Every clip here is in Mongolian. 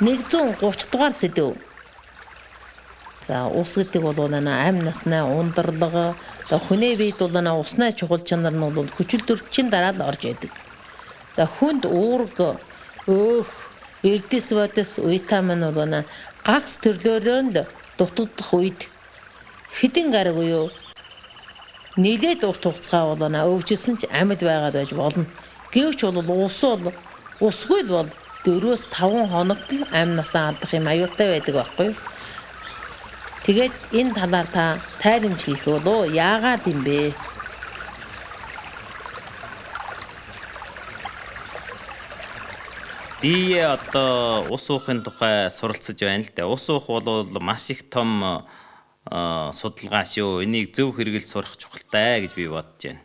130 дугаар сэдэв. За ус гэдэг бол амь насны ундарлага, хүний биед бол усны чухал чанар нь бол хүчил төрчин дараа л орж идэг. За хүнд уург, өөх, эрдэс бодис, витамин бол гагц төрлөөрөө л дутагдах үед хэдэн гараг буюу нилээд урт хугацаа бол өвчлсөн ч амьд байгаад байж болно. Гэвч бол ус бол усгүй л бол 4-5 хоногт л амь насаа алдах юм аюултай байдаг байхгүй юу? Тэгээд энэ талаар та тайлбарч хийх болов яагаад юм бэ? Би одоо ус уухын тухай суралцаж байна л да. Ус уух бол маш их том судалгаа шүү. Энийг зөв хэрэгэл сурах чухалтай гэж би бодож байна.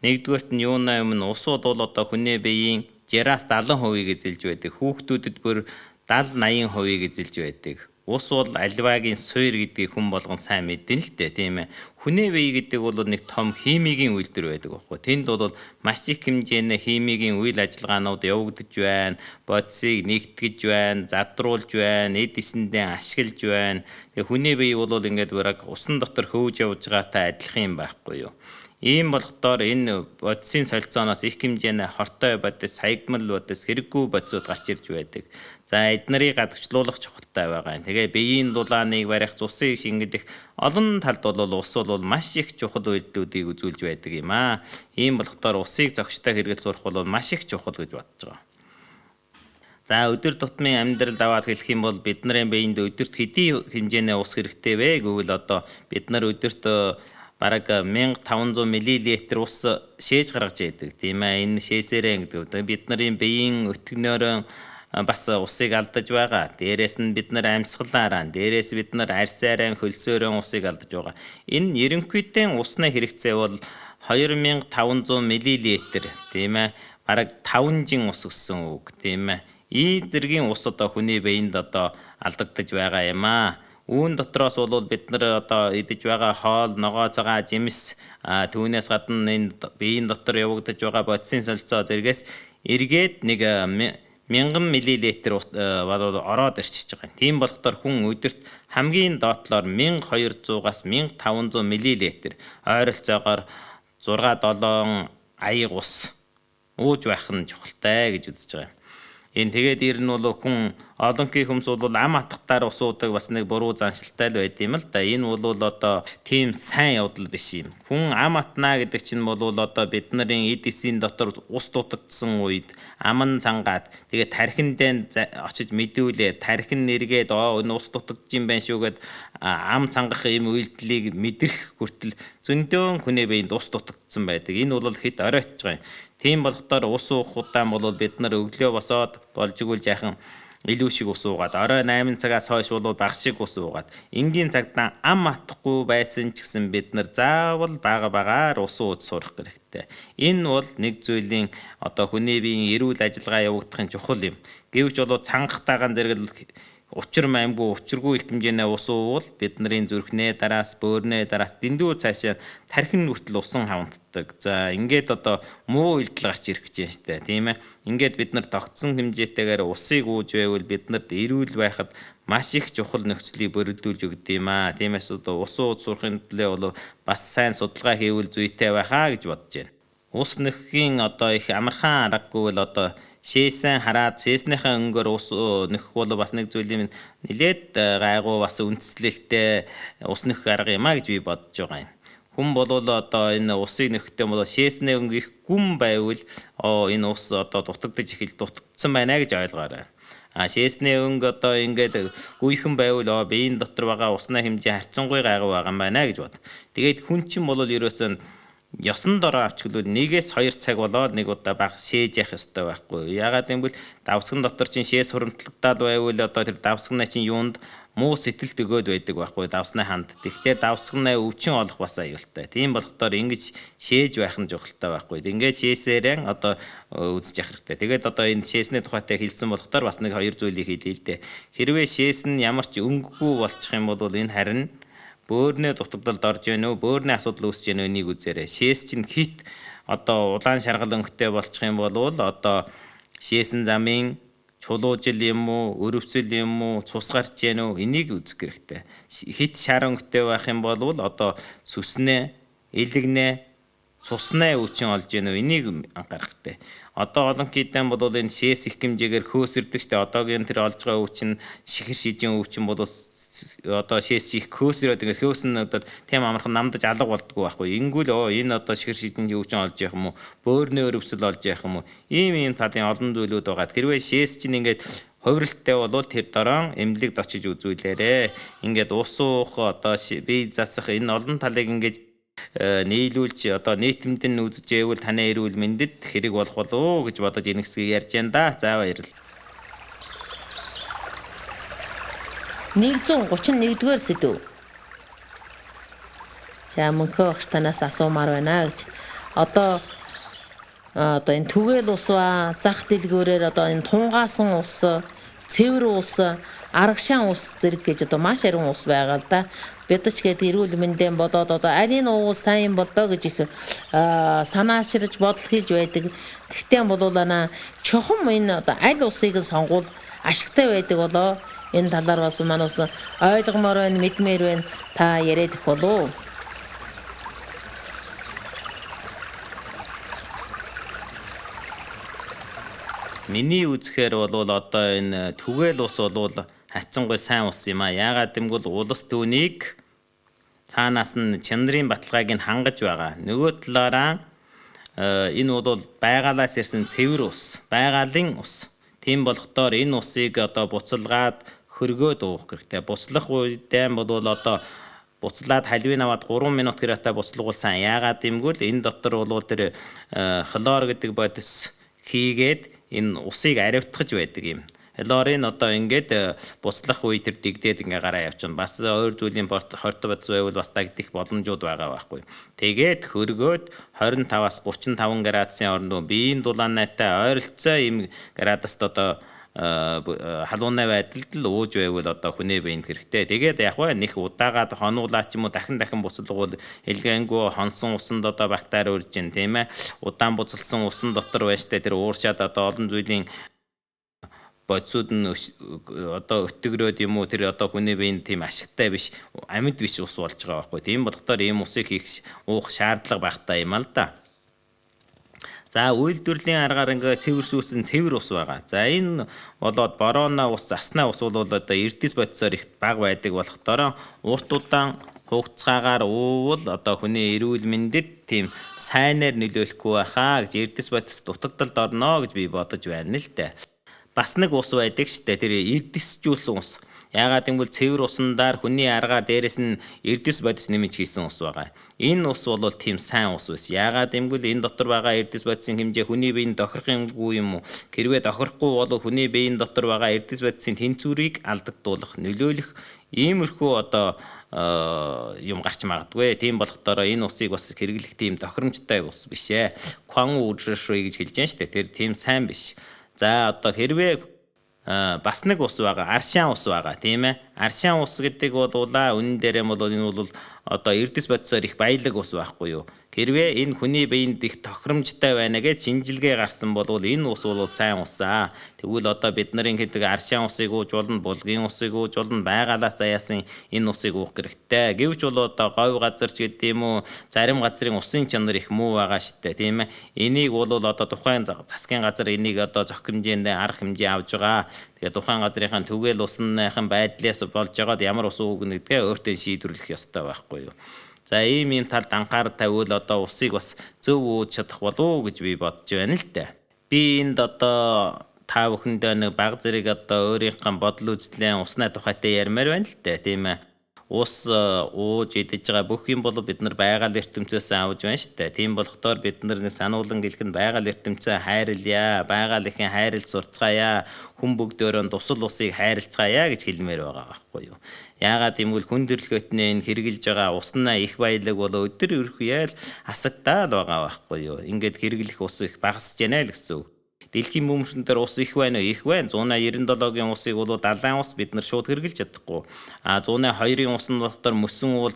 Нэгдүгээрт нь юунаа өмнө ус бол одоо хүний биеийн 60-аас 70%-ийг эзэлж байдаг. Хүүхдүүдэд бүр 70 80%-ийг эзэлж байдаг. Ус бол альвагийн суур гэдгийг хүн болгон сайн мэднэ л дээ, тийм ээ. Хүний бие гэдэг бол нэг том химигийн үйлдвэр байдаг байхгүй. Тэнд бол маш их хэмжээний химигийн үйл ажиллагаанууд явагдаж байна. Бодисыг нэгтгэж байна, задруулж байна, эд эсэндээ ашиглаж байна. Тэгээ хүний бие бол ингээд бараг усан дотор хөвж явж байгаатай адилхан юм байхгүй юу? Ийм болохоор энэ бодисын солилцооноос их хэмжээний хортой бодис, хаягдмал бодис, хэрэггүй бодисууд гарч ирж байдаг. За эднэрийг гадагшлуулах чухалтай байгаа юм. Тэгээ биеийн дулааныг барих, цусыг шингэнэх олон талд бол ус бол маш их чухал үйлдэлүүдийг үзүүлж байдаг юм аа. Ийм болохоор усыг зохистой хэрэгэл сурах бол маш их чухал гэж бодож байгаа. За өдөр тутмын амьдралд аваад хэлэх юм бол бидний биеинд өдөрт хэдий хэмжээний ус хэрэгтэй вэ гэвэл одоо бид нар өдөрт бараг 1500 мл ус шээж гаргаж яадаг. Тийм ээ, энэ шээсээрээ гэдэг. Бид нарын биеийн өтгөнөөр бас усыг алдаж байгаа. Дээрээс нь бид нар амьсгалаараа, дээрээс бид нар арьсаараа, хөлсөөрөө усыг алдаж байгаа. Энэ ерөнхийдөө усны хэрэгцээ бол 2500 мл, тийм ээ, бараг 5 жин ус гэсэн үг, тийм ээ. Ийм зэргийн ус одоо хүний биеинд одоо алдагдаж байгаа юм аа. Үүн дотроос бол бид нар одоо идэж байгаа хоол, ногоо цагаа, жимс, түүнээс гадна энэ биеийн дотор явагдаж байгаа бодисын солилцоо зэргээс эргээд нэг 1000 мл бол ороод ирчихэж байгаа. Тийм болохоор хүн өдөрт хамгийн доотлоор 1200-аас 1500 мл ойролцоогоор 6 7 аяг ус ууж байх нь чухалтай гэж үзэж байгаа. Энэ тэгээд ер нь бол хүн олонхий хүмүүс бол ам атгахтаар ус уудаг бас нэг буруу заншилтай л байд юм л да. Энэ бол одоо тийм сайн явдал биш юм. Хүн ам атнаа гэдэг чинь бол одоо бид нарын эд эсийн дотор ус дутагдсан үед ам нь цангаад тэгээд тархиндээ очиж мэдүүлээ, тархин нэргээд оо энэ ус дутагдж юм байна шүү гэд ам цангах ийм үйлдэлийг мэдрэх хүртэл зөндөөн хүний биеинд ус дутагдсан байдаг. Энэ бол хэд оройтж байгаа юм. Тийм болохоор ус уух удаан бол бид нар өглөө босоод болж игэл жаахан илүү шиг ус уугаад, орой 8 цагаас хойш бол бага шиг ус уугаад, энгийн цагтаа ам атахгүй байсан ч гэсэн бид нар заавал бага багаар ус ууж сурах хэрэгтэй. Энэ бол нэг зүйлийн одоо хүний биеийн эрүүл ажиллагаа явагдахын чухал юм. Гэвч бол цангахтайгаан зэрэг учир маймгүй учиргүй их хэмжээний ус уувал бидний зүрхнээ дараас, бөөрнөө дараас дэндүү цаашаа тархин хүртэл усан хавантдаг. За ингээд одоо муу үйлдэл гарч ирэх гэж байна шүү дээ. Тийм ээ. Ингээд бид нар тогтсон хэмжээтэйгээр усыг ууж байвал бид нарт эрүүл байхад маш их чухал нөхцөлийг бүрдүүлж өгдөг юм аа. Тиймээс одоо ус ууж сурахын төлөө бол бас сайн судалгаа хийвэл зүйтэй байхаа гэж бодож байна. Ус нөххийн одоо их амархан аргагүй бол одоо шээсэн хараад шээснийхээ өнгөөр ус нөхөх бол бас нэг зүйл юм нилээд гайгүй бас үндэслэлтэй ус нөхөх арга юм а гэж би бодож байгаа юм. Хүн болвол одоо энэ усыг нөхөхдөө бол шээсний өнгө их гүн байвал энэ ус одоо дутагдаж эхэл дутагдсан байна гэж ойлгоорой. А шээсний өнгө одоо ингээд гүйхэн байвал биеийн дотор байгаа усны хэмжээ харьцангуй гайгүй байгаа юм байна гэж бод. Тэгээд хүн чинь бол ерөөсөө ёсон дороо авчглавал 1-2 цаг болоод нэг удаа баг шээж явах ёстой байхгүй. Яагаад гэвэл давсган дотор чинь шээс хуримтлагдаад байвал одоо тэр давсганы чинь юунд муу сэтэлт өгөөд байдаг байхгүй давсны ханд. Тэгэхээр давсганы өвчин олох бас аюултай. Тийм болохоор ингэж шээж байх нь чухалтай байхгүй. Ингээд шээсээрэн одоо үзэж явах хэрэгтэй. Тэгээд одоо энэ шээсний тухайтай хэлсэн болохоор бас нэг хоёр зүйлийг хэлье л дээ. Хэрвээ шээс нь ямар ч өнгөгүй болчих юм бол энэ харин бөөрнөө дутагдалд орж гэнэ үү, бөөрний асуудал үүсэж гэнэ үү нэг үзээрэй. Шээс чинь хит одоо улаан шаргал өнгөтэй болчих юм бол одоо шээсэн замын Чулуужил юм уу, өрөвсөл юм уу, цус гарч яах уу, энийг үзэх хэрэгтэй. Хит шар өнгөтэй байх юм бол одоо сүснээ, элэгнээ, цуснаа өвчин олж гэнэ үү, энийг анхаарах хэрэгтэй. Одоо олон хийдэн бол энэ шээс их хэмжээгээр хөөсөрдөг штэ. Одоогийн тэр олж байгаа өвчин шихэр шижин өвчин бол одоо шээс их хөөсрөөд ингээд хөөс нь одоо тийм амархан намдаж алга болдгоо байхгүй. Ингүүл энэ одоо шихэр шижин өвчин олж явах юм уу, бөөрнөө өрөвсөл олж явах юм уу, ийм талын олон зүйлүүд байгаа. Хэрвээ шээс чинь ингээд хувиралтай болвол тэр дорон эмнэлэгд очиж үзүүлээрэ. Ингээд ус уух, одоо бие засах энэ олон талыг ингээд нийлүүлж одоо нийтэмд нь үзэж ивэл таны эрүүл мэндэд хэрэг болох болов уу гэж бодож энэ хэсгийг ярьж байна да. За баярлалаа. 131-р сэдэв. За мөнхөө багш танаас асуумаар байна гэж. Одоо энэ түгээл ус ба зах дэлгүүрээр одоо энэ тунгаасан ус, цэвэр ус, арагшаан ус зэрэг гэж одоо маш ариун ус байгаа л да. Бид ч гээд эрүүл мэндэн бодоод одоо алийг уувал сайн юм болдоо гэж их санааширж бодол хийж байдаг. Тэгтээ болуулана чухам энэ одоо аль усыг нь сонгуул ашигтай байдаг болоо. Энэ талаар бас манус ойлгомоор байна, мэдмээр байна. Та яриад их болов. Миний үзэхээр бол одоо энэ түгээл ус бол хацсангүй сайн ус юм а. Яагаад гэвэл улс түүнийг цаанаас нь чанарын баталгааг нь хангаж байгаа. Нөгөө талаараа энэ бол байгалаас ирсэн цэвэр ус, байгалийн ус. Тийм болохдоор энэ усыг одоо буцалгаад хөргөөд уух хэрэгтэй. Буцлах үедээ бол одоо буцлаад халвин аваад 3 минут гэрээтэй буцалгуулсан. Яагаад гэвэл энэ дотор бол тэр хлор гэдэг бодис хийгээд энэ усыг аривтгаж байдаг юм. Хлорын одоо ингээд буцлах үе тэр дэгдээд ингээ гараа явчихна. Бас өөр зүйлийн хортой бодис байвал бас дагдах боломжууд байгаа байхгүй. Тэгээд хөргөөд 25-аас 35 градусын оронд биеийн дулаанайтай ойролцоо ийм градуст одоо халуунай байдалд л ууж байвал одоо хүнээ биеийн хэрэгтэй. Тэгээд яг вэ нэх удаагаад хонуулаа ч юм уу дахин дахин буцалгуул элгэнгүй хонсон усанд одоо бактери үрж гин тийм ээ. Удаан буцалсан усан дотор байж тэ тэр ууршаад одоо олон зүйлийн бодисууд нь одоо өтгөрөөд юм уу тэр одоо хүний биеийн тийм ашигтай биш, амьд биш ус болж байгаа байхгүй. Тийм болохоор ийм усыг хийх уух шаардлага багтаа юм ал да. За үйлдвэрлэлийн аргаар ингээ цэвэрсүүлсэн цэвэр ус байгаа. За энэ болоод борооно ус, заснаа ус бол одоо эрдэс бодисоор их бага байдаг болохоор урт удаан хугацаагаар уувал одоо хүний эрүүл мэндэд тийм сайнаар нөлөөлөхгүй байхаа гэж эрдэс бодис дутагдалд орно гэж би бодож байна л дээ. Бас нэг ус байдаг штэ, тэр эрдэсжүүлсэн ус. Яагаад гэвэл цэвэр усандаар хүний аргаар дээрэс нь эрдэс бодис нэмж хийсэн ус байгаа. Энэ ус бол тийм сайн ус биш. Яагаад гэвэл энэ дотор байгаа эрдэс бодисын хэмжээ хүний биеийн тохирох юмгүй юм уу? Хэрвээ тохирохгүй бол хүний биеийн дотор байгаа эрдэс бодисын тэнцвэрийг алдагдуулах, нөлөөлөх иймэрхүү одоо юм гарч магадгүй. Тийм болохоор энэ усыг бас хэрэглэх тийм тохиромжтой ус биш ээ. Кван үржишвэ гэж хэлж байна шүү дээ. Тэр тийм сайн биш. За одоо хэрвээ бас нэг ус байгаа, аршаан ус байгаа, тийм ээ. Аршаан ус гэдэг бол үнэн дээрээ бол энэ бол одоо эрдэс бодисоор их баялаг ус байхгүй юу? Хэрвээ энэ хүний биеинд их тохиромжтой байна гэж шинжилгээ гарсан бол энэ ус бол сайн ус аа. Тэгвэл одоо бид нарын гэдэг аршаан усыг ууж болно, булгийн усыг ууж болно, байгалаас заяасан энэ усыг уух хэрэгтэй. Гэвч бол одоо говь газар ч гэдэг юм уу, зарим газрын усын чанар их муу байгаа штэ, тийм ээ. Энийг бол одоо тухайн засгийн газар энийг одоо зохих хэмжээнд арга хэмжээ авч байгаа. Тэгээ тухайн газрынхаа түгээл усныхан байдлаас болж байгаад ямар ус уугна гэдгээ өөртөө шийдвэрлэх ёстой байхгүй юу? За ийм талд анхаарал тавиул одоо усыг бас зөв ууж чадах болов уу гэж би бодож байна л дээ. Би энд одоо та бүхэндээ нэг баг зэрэг одоо өөрийнхөө бодол үзлийн усны тухайтай ярмаар байна л дээ, тийм ээ. Ус ууж идэж байгаа бүх юм бол бид нар байгаль ертөнцөөс авч байна шүү дээ. Тийм болохоор бид нар нэг сануулan гэлэх нь байгаль ертөнцөө хайрлая, байгаль ихэн хайрлж сурцгаая, хүн бүгдөөрөө тусал усыг хайрлцгаая гэж хэлмээр байгаа байхгүй юу. Яагаад гэвэл хүн төрөлхтний энэ хэрэгжилж байгаа уснаа их баялаг бол өдөр өрхөөл асагтаал байгаа байхгүй юу. Ингээд хэрэглэх ус их багасж байна л гэсэн үг. Дэлхийн бөмбөрсөн дээр ус их байна уу? Их байна. 197-гийн усыг бол далайн ус бид нар шууд хэрэглэж чадахгүй. А 102-ын усан дотор мөсөн уул,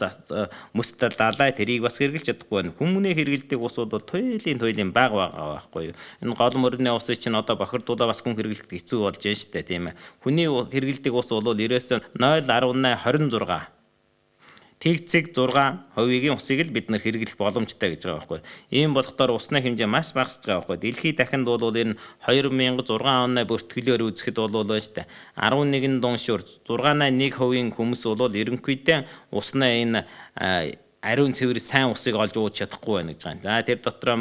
мөс далай тэрийг бас хэрэглэж чадахгүй байна. Хүмүүний хэрэглэдэг ус бол туйлын бага байгаа байхгүй юу? Энэ гол мөрний усыг чинь одоо бохирдуулаа бас хүн хэрэглэхэд хэцүү болж байна шүү дээ, тийм ээ. Хүний хэрэглэдэг ус бол 0.86 Тэгцэг 6%-ийн усыг л бид нар хэрэглэх боломжтой гэж байгаа байхгүй. Ийм болохоор усны хэмжээ маш багасж байгаа байхгүй. Дэлхийд дахинд бол энэ 2006 оны бүртгэлээр үзэхэд бол байна шүү дээ. 11 дуншуур 6.1% хүмүүс бол ерөнхийдөө усны энэ ариун цэвэр сайн усыг олж ууж чадахгүй байна гэж байгаа юм. За тэр дотроо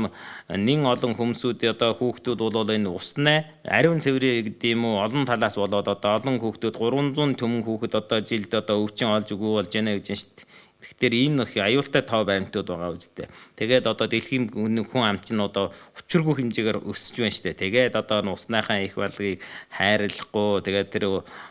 нэн олон хүмүүсүүд одоо хүүхдүүд бол энэ усны ариун цэврийг гэдэг юм уу олон талаас болоод одоо олон хүүхдүүд 300 төмөн хүүхэд одоо жилд одоо өвчин олж үгүй болж байна гэж байна шүү дээ. Тэгэхээр энэ их аюултай тоо баримтууд байгаа үстэй. Тэгээд одоо дэлхийн хүн ам чинь одоо учиргүй хэмжээгээр өсөж байна шүү дээ. Тэгээд одоо усныхаа их балгийг хайрлахгүй, тэгээд тэр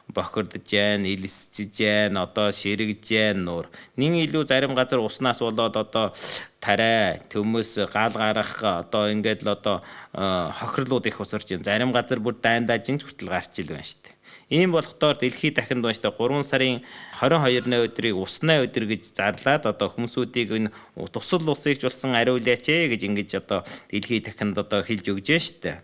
бохирдож जैन, илсэж जैन, одоо ширэгж जैन нуур. Нин илүү зарим газар уснаас болоод одоо тариа, төмөс, гал гарах одоо ингээд л одоо хохирлууд их усарч байна. Зарим газар бүр дайндаа жинж хүртэл гарч ил байна шүү дээ. Ийм болохоор дэлхийд дахинд байна шүү дээ 3 сарын 22-ны өдрийг усны өдөр гэж зарлаад одоо хүмүүсүүдийг энэ тусал усыг ч болсон ариулаач ээ гэж ингэж одоо дэлхийд дахинд одоо хэлж өгч байна шүү дээ.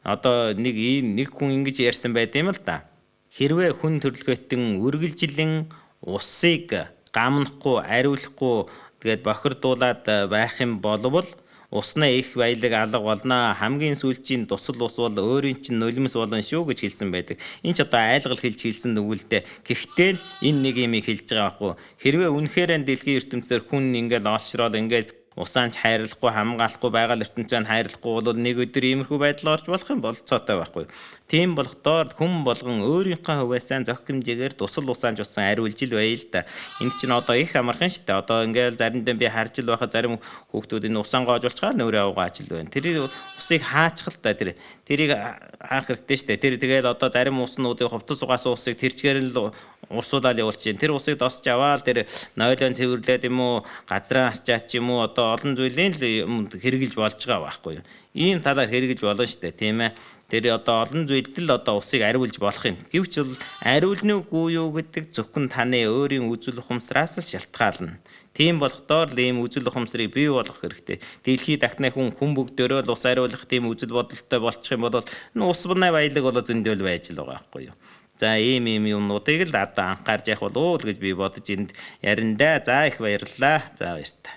Одоо нэг ийм нэг хүн ингэж ярьсан байт юм л да. Хэрвээ хүн төрөлхөйтөн үргэлжилэн усыг гамнахгүй, ариулахгүй тэгээд бохирдуулаад байх юм болвол усны их баялаг алга болно. Хамгийн сүүлчийн тусал ус бол өөрийн чинь нулимс болно шүү гэж хэлсэн байдаг. Энэ ч одоо айлгал хэлж хэлсэн нүгэлтэй. Гэхдээ л энэ нэг юм хэлж байгаа байхгүй. Хэрвээ үнэхээр дэлхийн ертөнцөөр хүн ингээл олшрол ингээл усаанч хайрлахгүй, хамгаалахгүй, байгаль ертөнцөө хайрлахгүй бол нэг өдөр иймэрхүү байдал орж болох юм болцоотой байхгүй. Тийм болохоор хүн болгон өөрийнхөө хувиасаа зохих хэмжээгээр тусал усаанч усан ариулж ил байл л да. Энд чинь одоо их амархан шүү дээ. Одоо ингээл заримдаа би харж ил байхад зарим хүүхдүүд энэ усан гоожуулчихаа нөрөө авгаа ажил байна. Тэр усыг хаачих л та тэрийг хаах хэрэгтэй шүү дээ. Тэр тэгээд одоо зарим уснуудыг хувцас угаасан усыг тэр чигээр л урсуулаад явуулж чинь. Тэр усыг досч аваад тэр нойлон цэвэрлээд юм уу, газраа арчаач юм уу одоо олон зүйлийн л хэрэгжилж болж байгаа байхгүй юу. Ийм талаар хэрэгжилж болно шүү дээ, тийм ээ. Тэр одоо олон зүйлд л одоо усыг ариулж болох юм. Гэвч бол ариулна үгүй юу гэдэг зөвхөн таны өөрийн үзэл ухамсараас л шалтгаална. Тийм болохоор л ийм үзэл ухамсарыг бий болгох хэрэгтэй. Дэлхийд дахны хүн бүгдөө л ус ариулах тийм үзэл бодолтой болчих юм бол энэ ус бунай баялаг бол зөндөл байж л байгаа байхгүй юу. За ийм юмнуудыг л одоо анхаарч явах болов уу гэж би бодож энд яриндаа. За их баярлалаа. За баяртай.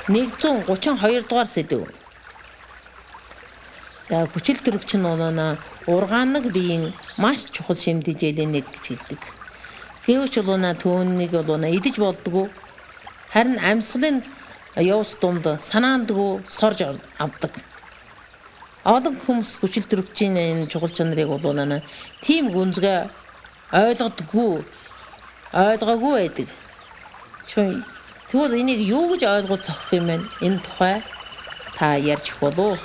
132 дугаар сэдэв. За хүчил төрөгч нь унаа ургаанаг биеийн маш чухал шимдэжээлийн нэг гэж хэлдэг. Гэвч улуна түүнийг улуна идэж болдгоо. Харин амьсгалын явц дунд санаандгүй сорж авдаг. Олон хүмүүс хүчил төрөгчийн энэ чухал чанарыг улуна тийм гүнзгий ойлгодгүй, ойлгоогүй байдаг. Тэгвэл энийг юу гэж ойлгуул цохих юм бэ? Энэ тухай та ярьж өгөх болов уу?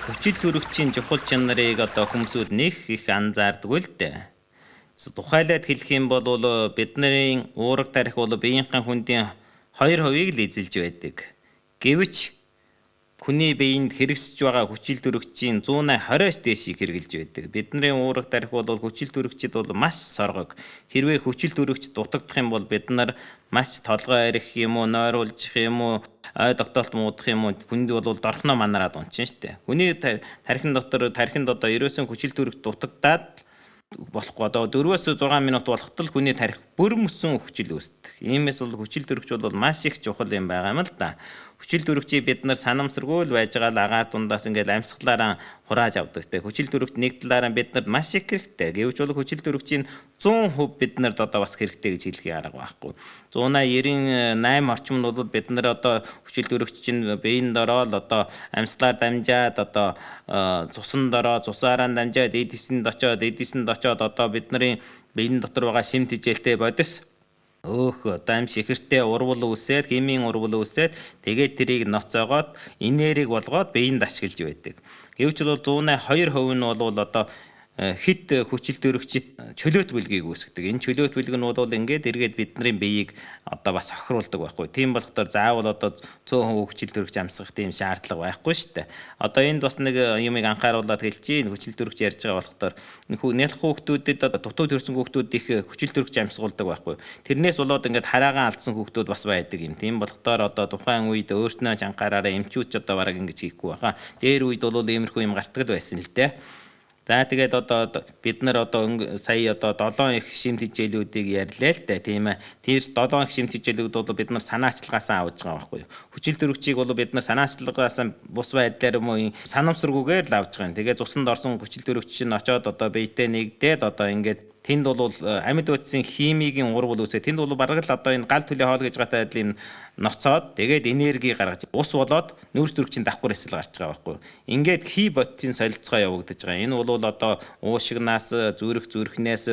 Хүчил төрөгчийн чухал чанарыг одоо хүмүүсүүд нэх их анзаардаггүй л дээ. Тухайлаад хэлэх юм бол бидний уураг тарих бол биеийнхээ хүндийн 2%-ийг л эзэлж байдаг. Гэвч хүний биеинд хэрэгсэж байгаа хүчил төрөгчийн 129 дээшийг хэрэглэж байдаг. Бидний уураг тарих бол хүчил төрөгчид бол маш соргог. Хэрвээ хүчил төрөгч дутагдах юм бол бид нар маш толгой арих юм уу, нойруулчих юм уу, ой тогтоолт муудах юм уу, хүнд бол дорхноо манараад унчин штэ. Хүний тархин дотор тархинд одоо ерөөсөн хүчил төрөгч дутагдаад болохгүй одоо 4-6 минут болоход л хүний тархи бүр мөсөн хүчил үүсдэг. Иймээс бол хүчил төрөгч бол маш их чухал юм байгаа юм л да. Хүчил төрөгчийг бид нар санамсаргүй л байж байгаа л агаар дундаас ингээл амьсгалаараа хурааж авдаг те. Хүчил төрөгч нэг талаараа бид нарт маш их хэрэгтэй. Гэвч бол хүчил төрөгчийн 100% бид нарт одоо бас хэрэгтэй гэж хэлэх арга байхгүй. 198 орчим нь бол бид нар одоо хүчил төрөгч чинь биеинд ороод одоо амьсгалаар дамжаад одоо цуснд ороод цусаараа дамжаад эд эсэнд очоод одоо бидний биеийн дотор байгаа шим тэжээлтэй бодис өөх одоо амь шихэртэй урвал үүсээд химийн урвал үүсээд тэгээд тэрийг ноцоогоод энергийг болгоод биеинд ашиглаж байдаг. Гэвч бол 102% нь бол одоо Хит хүчил төрөгчид чөлөөт бүлгийг үүсгэдэг. Энэ чөлөөт бүлэг нь бол ингээд эргээд бидний биеийг одоо бас хохируулдаг байхгүй. Тийм болохоор заавал одоо 100% хүчил төрөгч амсгах тийм шаардлага байхгүй шүү дээ. Одоо энд бас нэг юмыг анхааруулад хэлчихье. Хүчил төрөгч ярьж байгаа болохоор нялх хүүхдүүдэд одоо дутуу төрсэн хүүхдүүд их хүчил төрөгч амсгуулдаг байхгүй. Тэрнээс болоод ингээд хараагаан алдсан хүүхдүүд бас байдаг юм. Тийм болохоор одоо тухайн үед өөрснөө ч анхаараараа эмчүүд ч одоо бараг ингэж хийхгүй байхаа. Дээр үед бол иймэрхүү юм гартдаг байсан л дээ. За тэгээд одоо бид нар одоо сая одоо 7 их шимт хичээлүүдийг ярьлаа л дээ, тийм ээ. Тэр 7 их шимт хичээлүүд бол бид нар санаачлагаас авч байгаа байхгүй юу. Хүчил төрөгчийг бол бид нар санаачлагаас бус байдлаар юм уу санамсаргүйгээр л авч байгаа юм. Тэгээд цуснд орсон хүчил төрөгч чинь очоод одоо биетэй нэгдээд одоо ингээд тэнд бол амьд бодисын химигийн урвал үүсээ. Тэнд бол бараг л одоо энэ гал төлөө хоол гэж гаатай адил юм ноцоод тэгээд энерги гаргаж ус болоод нүүрс төрөгчийн давхар эсэл гарч байгаа байхгүй юу. Ингээд хий бодисын солилцоо явагдаж байгаа. Энэ бол одоо уушигнаас зүрх, зүрхнээс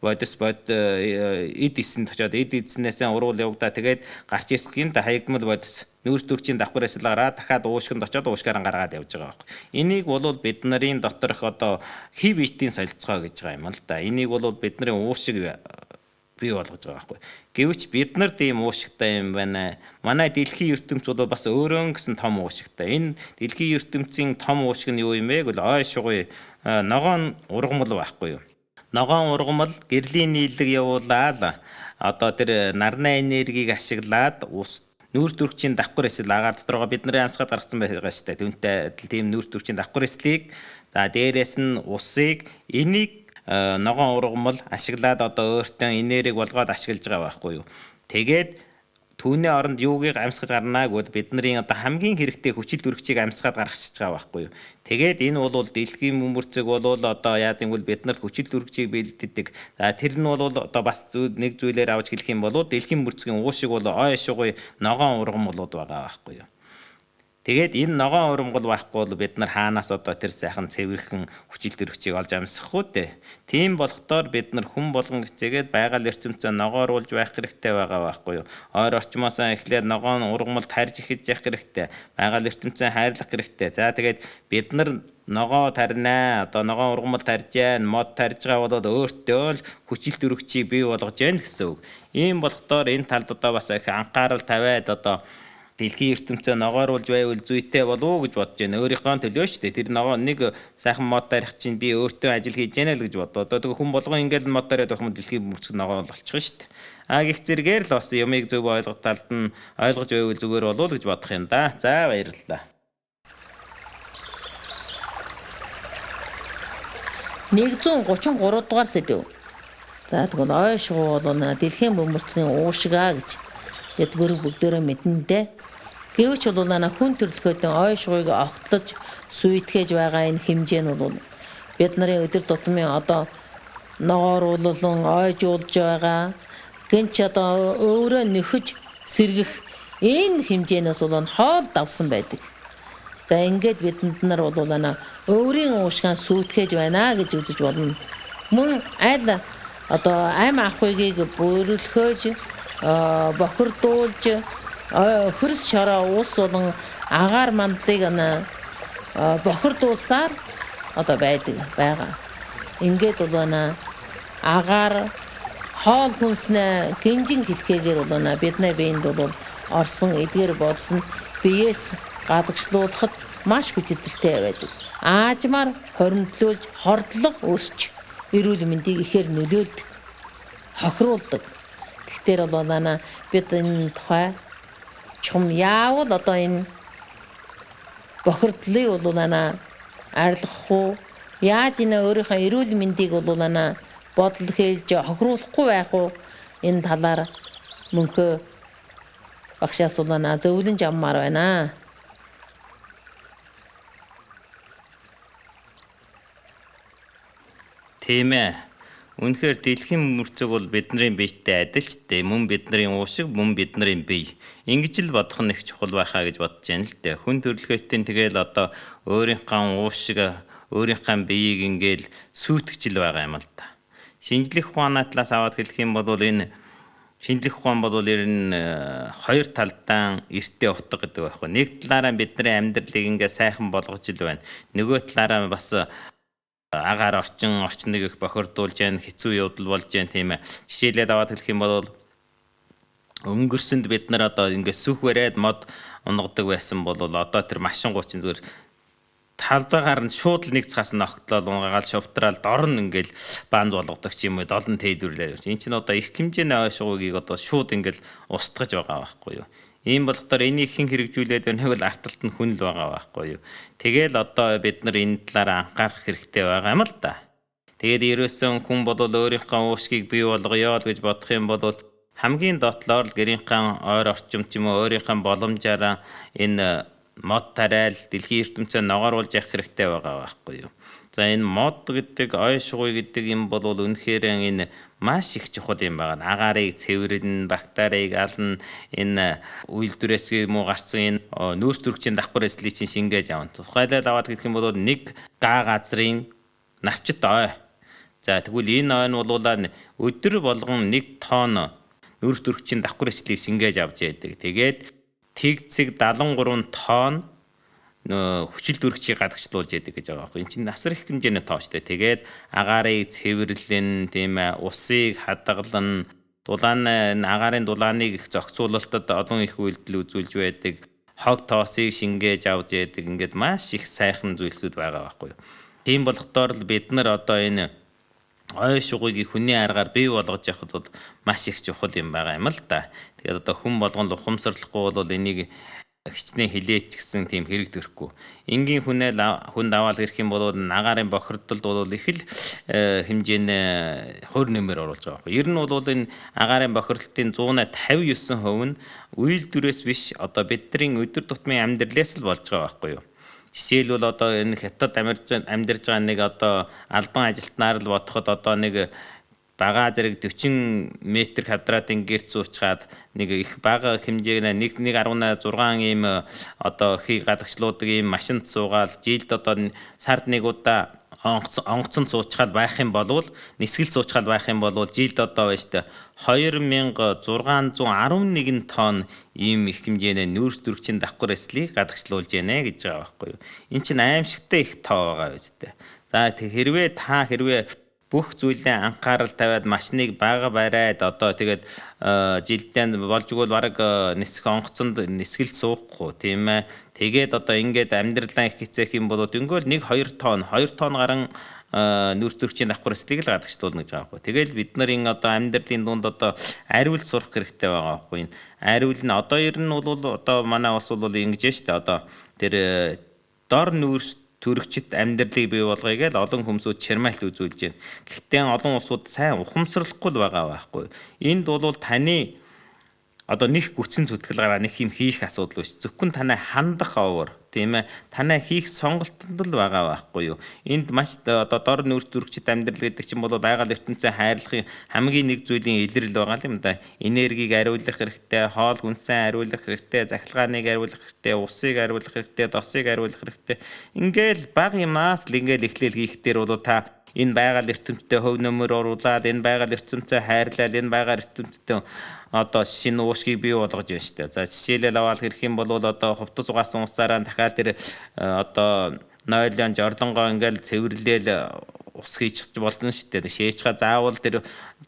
бодис бод эд эсэнд очоод эд эснээсээ урвал явагдаа тэгээд гарч ирэх гинт хаягдмал бодис нүүрс төрөгчийн давхар эсэл гараад дахиад уушгинд очоод уушгаараа гаргаад явж байгаа байхгүй. Энийг бол бид нарын доторх одоо хий биетийн солилцоо гэж байгаа юм л да. Энийг бол бидний уушиг бий болгож байгаа байхгүй. Гэвч бид нарт ийм уушигтай юм байна. Манай дэлхийн ертөнц бол бас өөрөө гэсэн том уушигтай. Энэ дэлхийн ертөнцийн том уушиг нь юу юм бэ гэвэл ой шугуй ногоон ургамал байхгүй юу. Ногоон ургамал гэрлийн нийлэг явуулаад одоо тэр нарны энергийг ашиглаад ус нүүрс төрөгчийн давхар эсэл агаар доторгоо бидний амсгаад гаргацсан байгаа шүү дээ. Түүнтэй адил тийм нүүрс төрөгчийн давхар эслийг за дээрээс нь усыг энийг ногоон ургамал ашиглаад одоо өөртөө энерги болгоод ашиглаж байгаа байхгүй юу. Тэгээд түүний оронд юугийг амсгаж гарнаа гэвэл бидний одоо хамгийн хэрэгтэй хүчил төрөгчийг амсгаад гаргачихж байгаа байхгүй юу. Тэгээд энэ бол дэлхийн бөмбөрцөг бол одоо яа гэвэл бид нарт хүчил төрөгчийг бэлддэг. За тэр нь бол одоо бас нэг зүйлээр авч хэлэх юм бол дэлхийн бөмбөрцөгийн уушиг бол ой шугуй ногоон ургамлууд байгаа байхгүй юу. Тэгээд энэ ногоон ургамал байхгүй бол бид нар хаанаас одоо тэр сайхан цэвэрхэн хүчил төрөгчийг олж амсах үү те. Тийм болохоор бид нар хүн болгон хичээгээд байгаль ертөнцөө ногооруулж байх хэрэгтэй байгаа байхгүй юу. Ойр орчмоосоо эхлээд ногоон ургамал тарж эхэлж явах хэрэгтэй. Байгаль ертөнцөө хайрлах хэрэгтэй. За тэгээд бид нар ногоо тарина, одоо ногоон ургамал тарж яана, мод тарж байгаа бол өөртөө л хүчил төрөгчийг бий болгож яана гэсэн үг. Ийм болохоор энэ талд одоо бас их анхаарал тавиад одоо дэлхийн ертөнцөө ногооруулж байвал зүйтэй болов уу гэж бодож байна. Өөрийнхөө төлөө шүү дээ. Тэр ногоо нэг сайхан мод тарих чинь би өөртөө ажил хийж яана л гэж бодоо. Одоо тэгээ хүн болгон ингээл мод тариад байх юм дэлхийн бөмбөрцөг ногоо болчих шүү дээ. А гих зэрэгээр л бас юмыг зөв ойлгох талд нь ойлгож байвал зүгээр болов уу гэж бодох юм да. За баярлалаа. 133 дугаар сэдэв. За тэгвэл ой шувуу бол дэлхийн бөмбөрцгийн уушгаа гэж бид бүгдээрээ мэднэ. Гэвч бол хүн төрөлхөөдөн ой шугыг огтлож сүйтгэж байгаа энэ хэмжээ нь бол бид нарын өдөр тутмын одоо ногооруулан ойжуулж байгаа гинч одоо өөрөө нөхөж сэргэх энэ хэмжээнээс бол хоол давсан байдаг. За ингээд бидэнд нар бол өөрийн уушгаан сүйтгэж байна гэж үзэж болно. Мөн аль одоо ам авахыг бүрэлхөөж бохирдуулж хөрс чороо ус болон агаар мандлыг бохирдуулсаар одоо байдаг байгаа. Ингээд бол агаар хоол хүнснээ гинжин хэлхээгээр бол бидний биед бол орсон эдгээр бодис нь биеэс гадагшлуулахад маш хүчирхэлтэй байдаг. Аажмаар хоримтлуулж хордлого өсч эрүүл мэндийг ихээр нөлөөлдөг, хохируулдаг. Тэгэхээр бол бид энэ тухай чухам яавал одоо энэ бохирдлыг бол арилгах уу? Яаж энэ өөрийнхөө эрүүл мэндийг бол бодол хээлж хохируулахгүй байх уу? Энэ талаар мөнхөө багшаас бол зөвлөмж авмаар байна. Тийм ээ. Үнэхээр дэлхийн мөрцөг бол бидний биетэй адил ч дээ. Мөн бидний уушиг, мөн бидний бие. Ингэж л бодох нь их чухал байхаа гэж бодож байна л дээ. Хүн төрөлхөөтийн тэгэл одоо өөрийнхөө уушиг, өөрийнхөө биеийг ингээл сүйтгэж л байгаа юм л да. Шинжлэх ухааны талаас аваад хэлэх юм бол энэ шинжлэх ухаан бол ер нь хоёр талдаа эртээ утга гэдэг байхгүй. Нэг талаараа бидний амьдралыг ингээ сайхан болгож л байна. Нөгөө талаараа бас Агаар орчныг их бохирдуулж яана, хэцүү явдал болж яана, тийм ээ. Жишээлээд аваад хэлэх юм бол өнгөрсөнд бид нар одоо ингээд сүх бариад мод унагадаг байсан бол одоо тэр машин гучин зүгээр талбайгаар нь шууд л нэг цаас нь огтлол унгагаал шовтраал дор нь ингээл баанз болгодог ч юм уу, долон тээдвэрлээ. Энэ чинь одоо их хэмжээний ой шугыг одоо шууд ингээл устгаж байгаа байхгүй юу. Ийм болохоор энийг хэн хэрэгжүүлээд байна вэ? Арталт нь хүн л байгаа байхгүй юу. Тэгэл одоо бид нар энэ талаар анхаарах хэрэгтэй байгаа юм л да. Тэгээд ерөөсөн хүн бол өөрийнхөө уушгийг бий болгоё л гэж бодох юм бол хамгийн дотлоор л гэрийнхээ ойр орчим ч юм уу өөрийнхөө боломжаараа энэ мод тариал дэлхийн ертөнцөө ногооруулж явах хэрэгтэй байгаа байхгүй юу. За энэ мод гэдэг, ой шугуй гэдэг юм бол үнэхээр энэ маш их чухал юм байна. Агаарыг цэвэрлэн, бактерийг ална, энэ үйлдвэрээс юм уу гарсан энэ нөөц төрөгчийн давхар эслийг чинь шингээж авна. Тухайлбал аваад хэлэх юм бол нэг га газрын навчит ой. За тэгвэл энэ ой нь бол өдөр болгон 1 тонн нөөц төрөгчийн давхар эслийг шингээж авч яадаг. Тэгээд тэг цэг 73 тонн хүчил дүрхчийг гадагшлуулж яадаг гэж байгаа байхгүй. Энд чинь асар их хэмжээний тоо штэ. Тэгээд агаарыг цэвэрлэн, тийм ээ, усыг хадгалан, дулаан агаарын дулааныг их зохицуулалтад олон их үйлдэл үзүүлж байдаг. Хог тоосыг шингээж авч яадаг. Ингээд маш их сайхан зүйлсүүд байгаа байхгүй. Тийм болохоор л бид нар одоо энэ ой шугыг хүний аргаар бий болгож явахад бол маш их чухал юм байгаа юм л да. Тэгээд одоо хүн болгонд ухамсарлахгүй бол энийг хичнээн хилээч гэсэн тийм хэрэг төрөхгүй. Энгийн хүнээ хүнд аваад ирэх юм бол агаарын бохирдолд бол их л хэмжээний хувь нэмэр оруулж байгаа байхгүй. Ер нь бол энэ агаарын бохирдлын 159% нь үйлдвэрээс биш одоо бидний өдөр тутмын амьдралаас л болж байгаа байхгүй юу. Жишээлбэл одоо энэ хятад амьдарч байгаа нэг одоо албан ажилтнаар л бодоход одоо нэг бага зэрэг 40 метр квадратын гэрт суучгаад нэг их бага хэмжээгээр 1.6 ийм одоо хий гадагшлуудаг ийм машинд суугаал жилд одоо сард нэг удаа онгоцонд суучгаал байх юм болвол нисгэл суучгаал байх юм болвол жилд одоо байна штэ 2611 тонн ийм их хэмжээний нүүрс төрөгчийн давхар эслийг гадагшлуулж яана гэж байгаа байхгүй юу. Эн чинь аимшигтай их тоо байгаа биз дээ. За хэрвээ та бүх зүйлээ анхаарал тавиад машиныг бага бариад одоо тэгээд жилдээ болж игэл бараг нисэх онгоцонд нисгэл суухгүй, тийм ээ. Тэгээд одоо ингээд амьдралаа их хичээх юм бол дөнгөөл 1 2 тонн 2 тонн гарan нүүрс төрөгчийн давхар эслийг л гадагшлуулна гэж байгаа байхгүй. Тэгэл бид нарын одоо амьдралын дунд одоо ариул сурах хэрэгтэй байгаа байхгүй. Энэ ариул нь одоо ер нь бол одоо манай улс бол ингэж штэ одоо тэр дор нүүрс төрөгчд амьдралыг бий болгоё гэж олон хүмүүсүүд чирмайлт үзүүлж байна. Гэхдээ олон улсууд сайн ухамсарлахгүй л байгаа байхгүй. Энд бол таны одоо нэг хүчин зүтгэл гараа нэг юм хийх асуудал биш. Зөвхөн танай хандах овор, тийм ээ. Танай хийх сонголтод л байгаа байхгүй юу. Энд маш одоо дор нүүрс төрөгчд амьдрал гэдэг чинь бол байгаль ертөнцийн хайрлахын хамгийн нэг зүйлийн илрэл байгаа юм да. Энергийг ариулах хэрэгтэй, хоол хүнсээ ариулах хэрэгтэй, захилгааныг ариулах хэрэгтэй, усыг ариулах хэрэгтэй, досыг ариулах хэрэгтэй. Ингээл баг юмаас л ингээл эхлээл хийх дээр бол та энэ байгаль ертөнцтэй хөв нөмөр оруулаад, энэ байгаль ертөнцөө хайрлаад, энэ байгаль ертөнцтэй одоо шинэ уушгийг бий болгож байна шүү дээ. За жишээлэл аваад хэрэх юм бол одоо хувцас угаасан усаараа дахиад тэр одоо нойлон жорлонгоо ингээл цэвэрлээл ус хийчих болно шүү дээ. Шээчга заавал тэр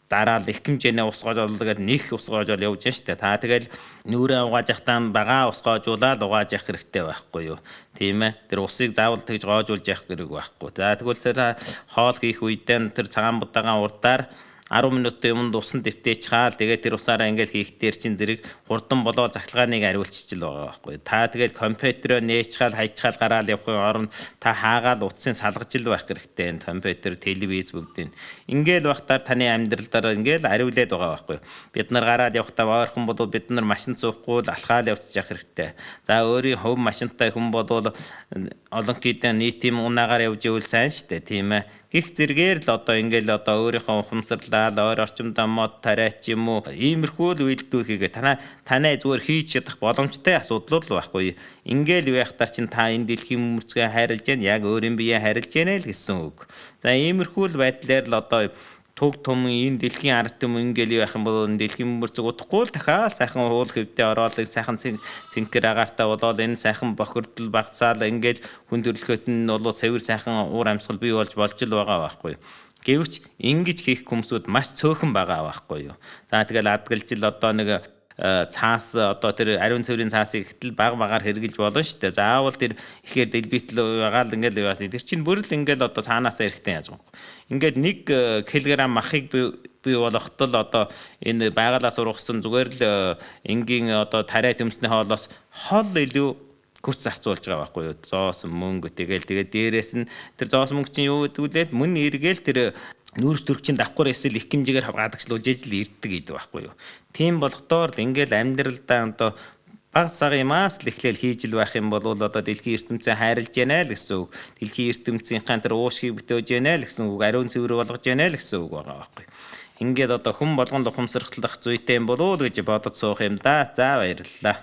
дараа л их хэмжээний ус гоожол гэдэг нэг ус гоожол явж байна шүү дээ. Та тэгэл нүрээ угааж явахдаа бага ус гоожуулаад угааж явах хэрэгтэй байхгүй юу? Тийм ээ. Тэр усыг заавал тэгж гоожуулж явах хэрэг байхгүй. За тэгвэл тэр хоол хийх үедээ тэр цагаан будагаан урдаар 10 минутын өмнө усан дэвтээч хаал тэгээд тэр усаараа ингээл хийх дээр чин зэрэг хурдан болоо захилгааныг ариулчихж л байгаа байхгүй. Та тэгэл компьютерөө нээчгаал хайчгаал гараал явахын оронд та хаагаал утсын салгаж л байх хэрэгтэй. Энэ компьютер, телевиз бүгдийг. Ингээл байхдаа таны амьдрал дээр ингээл ариулаад байгаа байхгүй. Бид нар гараад явахдаа ойрхон болвол бид нар машин цуухгүй л алхаал явчих хэрэгтэй. За өөрийн хувь машинтай хүн болвол олон хэдэн нийтийн унаагаар явж ивэл сайн штэ, тийм ээ. Гэх зэрэгээр л одоо ингээл одоо өөрийнхөө ухамсарлаа, ойр орчимдоо мод тариач юм уу иймэрхүү л үйлдэл хийгээ танай зүгээр хийж чадах боломжтой асуудал л байхгүй. Ингээл байхдаа чинь та энэ дэлхийн мөрцгөө хайрлаж яана, яг өөрийн биеэ хайрлаж яана л гэсэн үг. За иймэрхүү л байдлаар л одоо Туг тум энэ дэлхийн ард түмэн ингээл байх юм бол энэ дэлхийн мөрцөг удахгүй л дахиад сайхан уул хэвдээ ороод сайхан цэнхэр агаартай болоод энэ сайхан бохирдол багцаал ингээл хүн төрөлхөт нь бол цэвэр сайхан уур амьсгал бий болж л байгаа байхгүй. Гэвч ингэж хийх хүмүүсүүд маш цөөхөн байгаа байхгүй юу. За тэгэл адгалж л одоо нэг цаас одоо тэр ариун цэврийн цаасыг ихтэл баг багаар хэрглэж болно шүү дээ. Заавал тэр ихээр дэлбитл байгаа л ингээл яваа. Тэр чинь бүр л ингээл одоо цаанаасаа эрэхтэн яаж байгаа юм. Ингээд 1 кг махыг бий болохтол одоо энэ байгалаас ургасан зүгээр л энгийн одоо тариа төмсний хоолоос хол илүү хүч зарцуулж байгаа байхгүй юу. Зоос мөнгө тэгэл тэгээд дээрээс нь тэр зоос мөнгө чинь юу гэдэг вэ? Мөн эргээл тэр нүүрс төрөгчийн давхар эсэл их хэмжээгээр гадагшлуулж ижил ирдэг гэдэг байхгүй юу. Тийм болохдоор л ингээл амьдралдаа одоо баг саг юмас л эхлээл хийж л байх юм бол одоо дэлхийн ертөнцийн хайрлаж яана л гэсэн үг. Дэлхийн ертөнцийнхаа тэр уушгийг бүтээж яана л гэсэн үг. Ариун цэвэр болгож яана л гэсэн үг байгаа байхгүй. Ингээд одоо хүн болгонд ухамсархлах зүйтэй юм болов уу гэж бодож суух юм да. За баярлалаа.